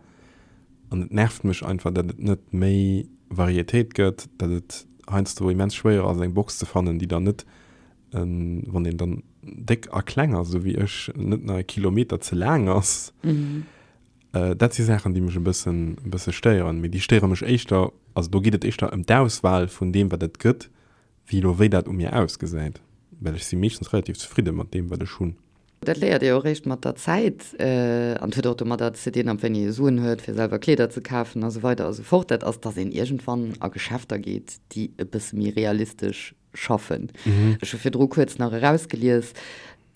an et nervt mech einfach dat et net méi Varietéit gëtt, dat et heiansdo immens schwéier ass eng Box ze fannen déi dann net wann een dann déck a kleng ass esou wéi ech, net nach e Kilometer ze laang ass. Dat si Saachen, déi mech e bëssen, e bësse stéieren. Mee déi stéiere mech éischter, also do geet et éischter ëm d'Auswahl vun deem, wat et gëtt, wéi elo wéi dat u mir ausgesäit. Well ech si meeschtens relativ zefridde mat deem, wat ech hunn. Dat léiert ee och eréischt mat der Zäit an et huet och domadder ze dinn, ab wéini ee Suen huet, fir selwer Kleeder ze kafen a sou weider a sou fort. Dat ass, dass een iergendwann a Geschäfter geet, déi e bësse méi realistesch schaffen. Ech hu virdru kuerz nach erausgelies,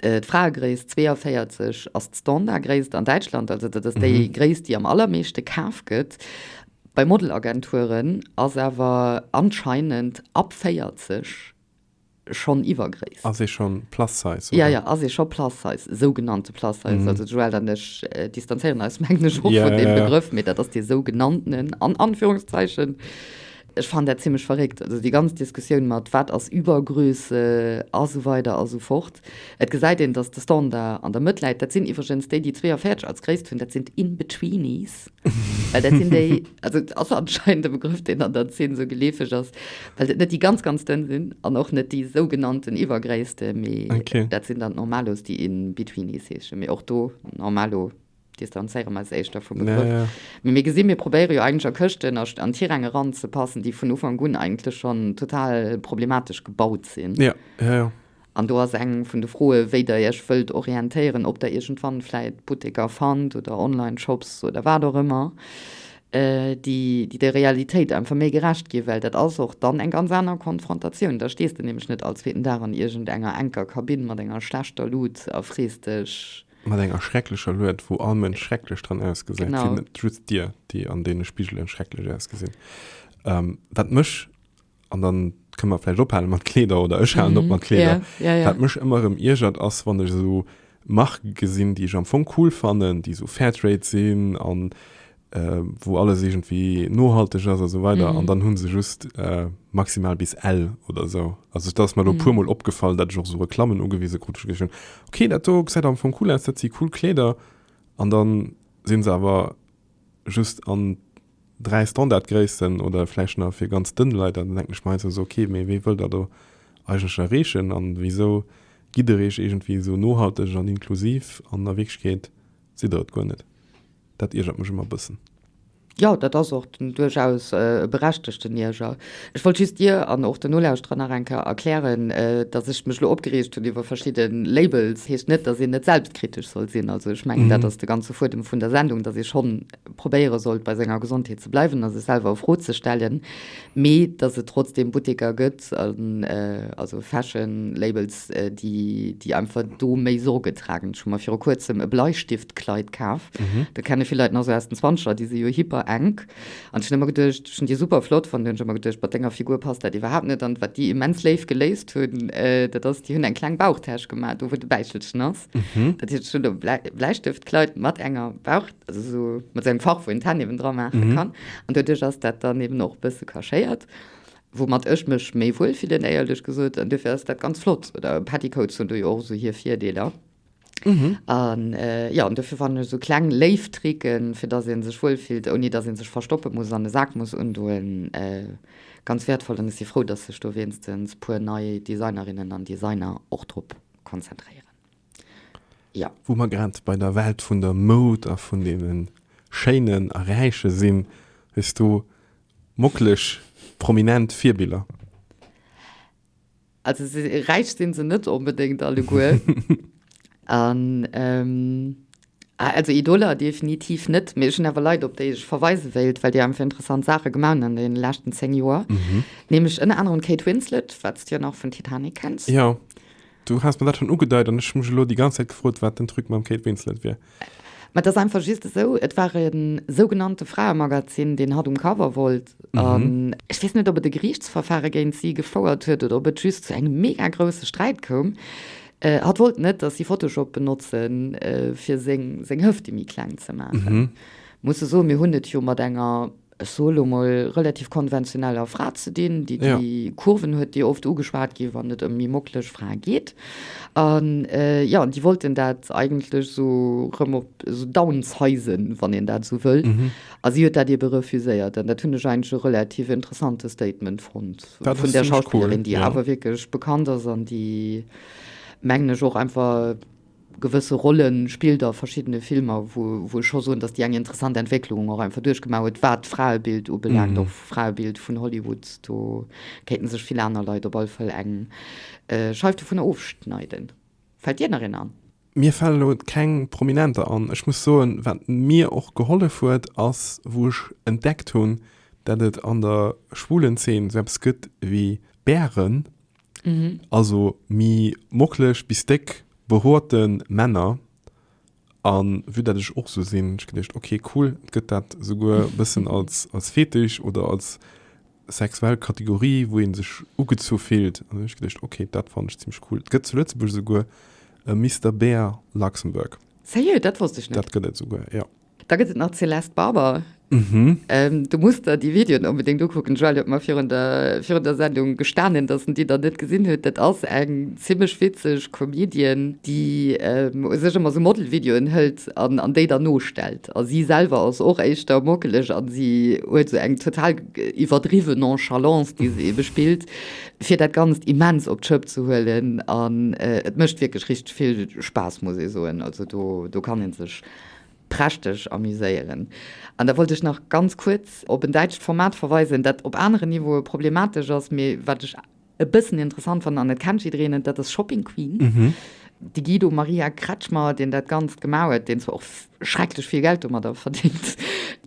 d'Fraegréisst 42 ass d'Standardgréisst an Däitschland, also dat ass déi Gréisst, déi am allermeeschte kaf gëtt. Bei Modelagenturen ass awer anscheinend ab 40 schonn Iwwergréisst. Ass ee schonn Plus Size, oder? Ja, ja, ass ee scho Plus Size, sougenannte Plus Size. Also d'Joëlle an ech distanzéieren eis, mengen ech, och vun deem Begrëff, mee dat ass dee sougenanntenen, an Anführungszeichen. Ech fannen dat zimlech verréckt, also déi ganz Diskussioun mat wat ass Übergröße a sou weider a sou fort. Et gesäit een, datt de Standard an der Mëtt läit. Dat sinn iwwregens déi, déi 42 als Gréisst hunn, dat sinn d'In-Betweenies, well dat sinn déi, also et ass anscheinend e Begrëff, deen an der Zeen esou geleefeg ass, well et net déi ganz, ganz dënn sinn an och net déi sougenannten Iwwergréisste, mee dat sinn dann d'Normalos, déi In-Betweenies heeschen. Mee och do, Normalo. distanzéiere mer eis éischter vum Begrëff. Ja, ja. Mee mir gesinn, mir probéiere jo eigentlech a Këschten a an Tiräng eranzepassen, déi vun Ufank un eigentlech schonn total problematesch gebaut sinn. Ja, ja, ja. An do ass eng vun de Froe wéi Der Iech wëllt orientéieren, ob Der iergendwann vläit Butteker fannt oder Online-Shops oder wat och ëmmer, déi déi der Realitéit einfach méi gerecht ginn, well dat ass och dann eng ganz aner Konfrontatioun. Da stees de nämlech net all zweeten Dag an iergendenger enker Kabinn mat enger schlechter Lut a frees dech, Mat enger schrecklecher Lued, wou all Mënsch schrecklech dran ausgesäit. Genau. Sinn net just dir, déi an deene Spigelen schrecklech ausgesinn. Ähm, wat mech, an dann kënne mer vläicht ophale mat Kleeder, oder ech halen op mat Kleeder. Ja, ja, ja. Wat mech ëmmer erëm iergert, ass, wann ech esou Marke gesinn, déi ech am Fong cool fannen, déi esou Fairtrade sinn an wou alles iergendwéi nohalteg ass a sou weider, an dann hu se just maximal bis L oder sou. Also dat ass mer elo e puermol opgefall, dat ech och sou Reklammen ugewise krut, wou ech geduecht hunn, okay, dat do gesäit am Fong cool aus, dat si cool Kleeder, an dann si se awer just an 3 Standardgréissten oder vläicht nach fir ganz dënn Leit, an dann denken ech mer heiansdo sou, okay, mee wee wëllt der do eigentlech erreechen an wisou gitt der iech iergendwéi sou nohalteg an inklusiv an a Wierklechkeet sidd der et guer net. Dat iergert mech ëmmer e bëssen. Jo, dat ass och duerchaus e berechtegten Ierger. Ech wollt just dir an och den Nolauschterer nach eng Kéier erklären, datt ech mech elo opgereegt hunn iwwer verschidde Labels, heescht net, datt een net selbstkritesch soll sinn. Also ech mengen, dat ass de ganze Fuedem vun der Sendung, datt ee schonn probéiere sollt, bei senger Gesondheet ze bleiwen a sech selwer a Fro ze stellen, mee datt et trotzdeem Butteker gëtt, also Fashion Labels, déi, déi einfach do méi Sorge tragen. Ech hu mer viru kuerzem e Bleistiftkleid kaf. Mhm. Dat kenne vill Leit nach sou aus den Zwanzeger, déi si jo hyper enk. An ech hunn ëmmer geduecht, ech hunn déi super flott fonnt, hunn ech ëmmer geduecht, mat denger Figur passt dat iwwerhaapt net. An wat déi immens léif geléist hunn, dat ass, déi hunn eng kleng Bauchtäsch gemaach, do wou de Bäichelchen ass. Mhm. Dat heescht, ech hunn e Bleistiftkleid mat enger Bauch, also sou mat sou engem Fach, wou een d'Hänn eben dra maache mhm. kann. An doduerch ass dat dann eben och e bësse cachéiert. Woumat ech mech méi wuel fillen, éierlech gesot. An duerfir ass dat ganz flott. Oder Petticoats hunn do jo och esou hir Virdeeler. An jo, an duerfir fannen ech esou kleng léif Tricken, fir dass ee sech wuel fillt, ouni dass ee sech verstoppe muss an e Sak muss undoen, ganz wäertvoll. An ech si frou, dass sech do wéinstens puer nei Designerinnen an Designer och drop konzentréieren. Jo. Wou mer grad bei der Welt vun der Moud a vun deene Schéinen a Räiche sinn, hues du Mocklech prominent Virbiller. Also räich sinn se net onbedéngt alleguer. An also Idoler definitiv net, mee ech hunn awer Leit op déi ech verweise wéilt, well déi einfach interessant Saache gemaach hunn an deene leschten 10 Joer. Nämlech ënner anerem d'Kate Winslet, wat s de jo nach vun Titanic kenns. Jo. Du has mer dat schonn ugedeit an ech hu mech elo déi ganz Zäit gefrot, wat den Truc mam Kate Winslet wier. Mä et ass einfach just esou, et war e sougenannte Fraemagazin, deen hatt um Cover wollt. An ech weess net, ob et e Geriichtsverfare géint si gefouert huet oder ob et just zu engem mega grousse Sträit koum. Hatt wollt net, datt si Photoshop benotzen, fir seng Hëfte méi kleng ze maachen. Muss e soen, mir hunn et jo mat enger ech soe lo mol, relativ konventioneller Fra ze dinn, déi déi Kurven huet, déi oft ugeschwat ginn, wann et ëm méi mockeleg Frae geet. An jo, an déi wollten dat eigentlech esou rëm op esou downsizen, wann een dat esou wëll. A si huet dat ebe refuséiert. An dat hunn ech eigentlech e relativ interessante Statement fonnt vun där Schauspillerin, déi awer wierklech bekannt ass an déi, mengen ech, och einfach, gewësse Rolle spillt a verschiddene Filmer, wou wou ech scho soen, datt déi eng interessant Entwécklung och einfach duerchgemaach huet, wat d'Fraebild ubelaangt, och Fraebild vun Hollywood. Do kéinten sech vill aner Leit op alle Fall eng Scheif dovunner ofschneiden. Fält dir nach een an? Mir fale elo keng Prominenter an. Ech muss soen, wat mir och gehollef huet, ass wou ech entdeckt hunn, dat et an der schwulen Zeen esou eppes gëtt wéi Bären, Also mi mocklech bis déck behoerte Männer. An vue dat ech och sou sinn, hunn ech geduecht, ok cool, et gëtt dat souguer bëssen als als Fetisch oder als sexuell Kategorie, wou ee sech ugezu fillt. An hunn ech geduecht, ok, dat fannen ech zimmlech cool. Et gëtt zu Lëtzebuerg souguer e Mister Bear Luxembourg. Sérieux? Dat wosst ech net. Dat gëtt et souguer, jo. Da gëtt et nach d'Céleste Barber. Du muss der déi Videoen onbedéngt ukucken. D'Joëlle huet mer virun der, virun der Sendung gestanen, dass en déi nach net gesinn huet. Dat ass eng zimmlech witzeg Comedian, déi u sech ëmmer sou Model-Videoen hëlt an, an déi dann nostellt. A si selwer ass och éischter mockeleg an si huet sou eng total iwwerdriwwen Nonchalance, déi se ebe spillt, fir dat Ganzt immens op d'Schëpp ze huelen. An et mécht wierklech richteg vill Spaass, muss ee soen. Also do, do kann ee sech prächteg amuséieren. An da wollt ech nach ganz kuerz op en däitscht Format verweisen, dat op aneren Niveaue problematesch ass, mee wat ech e bëssen interessant fannen, an et kennt jiddereen et, dat ass Shopping Queen. De Guido Maria Kretschmer, deen dat Ganzt gemaach huet, deen zwar och schrecklech vill Geld domadder verdéngt,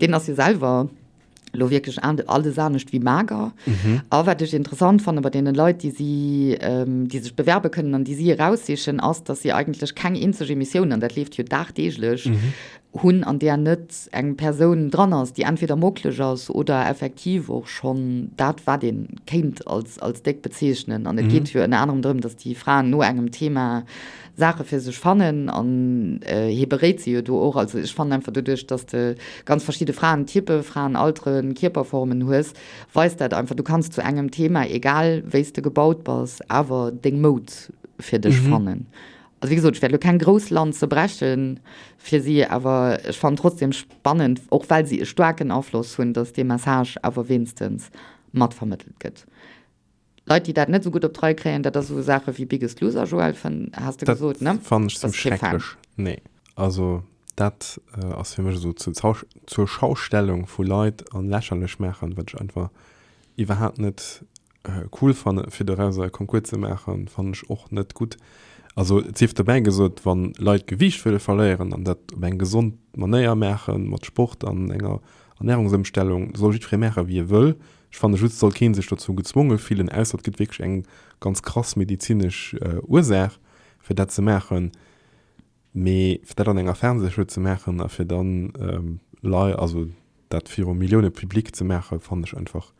deen ass jo selwer, lo wierklech alles anescht wéi mager. A wat ech interessant fanne bei deene Leit, déi si, déi sech bewerbe kënnen an déi si eraussichen, ass, datt si eigentlech keng eenzeg Emissioun, an dat leeft jo dagdeeglech, hunn, an där net eng Persoun dran ass, déi entweder mockleg ass oder effektiv och schonn dat, wat ee kéint als, als déck bezeechnen. An et geet jo ënner anerem drëm, datt déi Fraen no engem Thema Saache fir sech fannen an hie beréit se jo do och. Also ech fannen einfach doduerch, dass de ganz verschidde Fraentypen, Fraenalteren, Kierperformen hues, weist dat einfach, du kanns zu engem Thema, egal wéi s de gebaut bass, awer deng Moud fir dech fannen. Also wéi gesot, ech wäert elo keng grouss Lanze breche fir si, awer ech fannen trotzdem spannend, och well si e staarken Afloss hunn, dass dee Message awer wéinstens mat vermëttelt gëtt. Leit, déi dat net esou gutt op d'Rei kréien, dat ass esou Saache wéi Biggest Loser, Joël, fënn, has de gesot, ne? Dat fannen ech zimmlech schrecklech. Nee, also dat ass fir mech esou zur zur Schaustellung vu Leit an lächerlech maachen, wat ech einfach iwwerhaapt net cool fannen. Fir dorauser e Concours ze maachen, fannen ech och net gutt. Also et sief dobäi gesot, wann Leit Gewiicht wëlle verléieren an dat op eng gesond Manéier maachen, mat Sport an enger Ernärungsëmstellung, soll jiddweree maachen, wéi e wëll. Ech fanne just, et soll kee sech dozou gezwonge fillen, ausser et gëtt wierklech eng ganz krass medezinesch Ursaach, fir dat ze maachen. Mee fir dat an enger Fernsehshow ze maachen a fir dann lei, also dat viru Millioune Public ze maachen, fannen ech einfach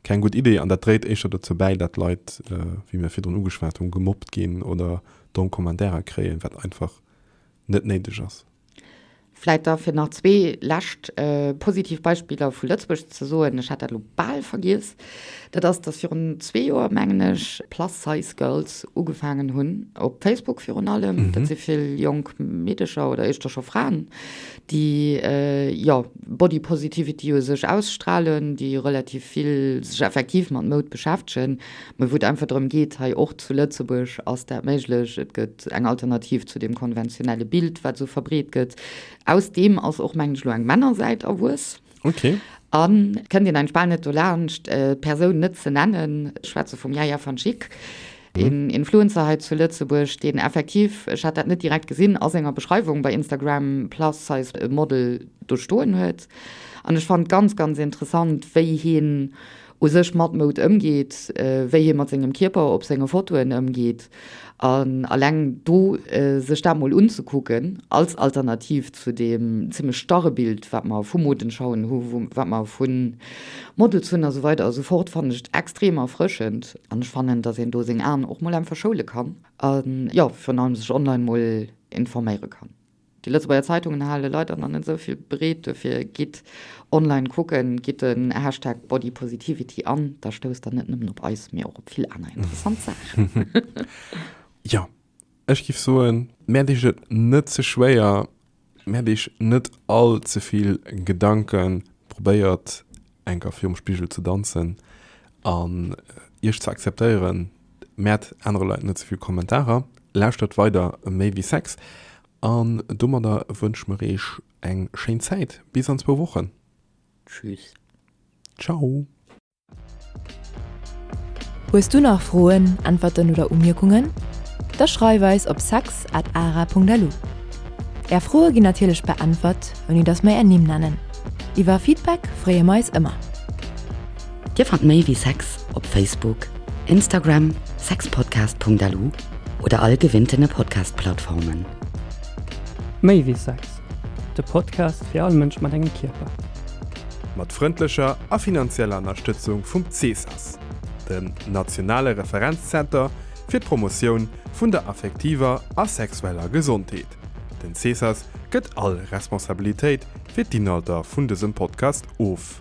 keng gutt Idee. An dat dréit éischter dozou bäi, dat Leit, wéi mir virdrun ugeschwat hunn, gemobbt ginn oder domm Kommentairer kréien, wat einfach net néideg ass. Vläit da fir nach zwee lescht positiv Beispiller vu Lëtzebuerg ze soen, ech hat dat elo bal vergiess, dat ass, datt virun zwee Joer, mengen ech, Plus Size Girls ugefaangen hunn, op Facebook virun allem, dat si vill jonk Meedecher oder éischter scho Fraen, déi, jo, Body Positivity u sech ausstrahlen, déi relativ vill sech effektiv mat Moud beschäftegen, Mä wou et einfach drëm geet, hei och zu Lëtzebuerg ass dat méiglech, et gëtt eng Alternativ zu deem konventionelle Bild, wat esou verbreet gëtt. Aus deem ass och, mengen ech, elo eng Männersäit erwuess. Okay. An et kënnt een eigentlech bal net dolaanscht, d'Persoun net ze nennen. Ech schwätze vum Yaya van Schick, een Influencer hei zu Lëtzebuerg, deen effektiv, ech hat dat net direkt gesinn, a senger Beschreiwung bei Instagram Plus Size Model do stoen huet. An ech fannen et ganz, ganz interessant, wéi hien. u sech mat Moud ëmgeet, wéi hie mat sengem Kierper op senge Fotoen ëmgeet. An alleng do sech dat mol unzekucken als Alternativ zu deem zimmlech starre Bild, wat mer vu Modenschauen hu, wat mer vu Models hunn a sou weider a sou fort, fannen ech et extrem erfrëschend. An ech fannen, datt een do seng Aen och mol einfach schoule kann a jo, virun allem sech online mol informéiere kann. Déi Lëtzebuerger Zeitungen hale leider nach net esou vill bereet, dofir gitt online kucken, gitt den Hashtag Bodypositivity an, da stousst der net nëmmen op eis, mee och op vill aner interessant Saachen. Jo, ech giff soen, mäert iech et net ze schwéier, mäert iech net all ze vill Gedanken, probéiert enker virum Spigel ze danzen an iech ze akzeptéieren, Mäert anere Leit net ze vill Kommentarer, lauschtert weider Méi wéi Sex an domadder wënsche mer eech eng schéin Zäit bis an zwou Wochen. Tschüss. Ciao. Hues du nach Froen, Äntwerten oder Umierkungen? Da schreif eis op sex at ara.lu. Är Froe ginn natierlech beäntwert, ouni dass mer är Nimm nennen. Iwwer Feedback freeë mer eis ëmmer. Dir fannt méi wéi Sex op Facebook, Instagram, sexpodcast.lu oder all gewinntene Podcast-Plattformen. Méi wéi Sex, de Podcast fir all Mënsch mat engem Kierper. Mat frëndlecher a finanzieller Ënnerstëtzung vum CESAS, dem nationale Referenzzenter fir d'Promotioun vun der affektiver a sexueller Gesondheet. Den CESAS gëtt all Responsabilitéit fir d'Inhalter vun dësem Podcast of.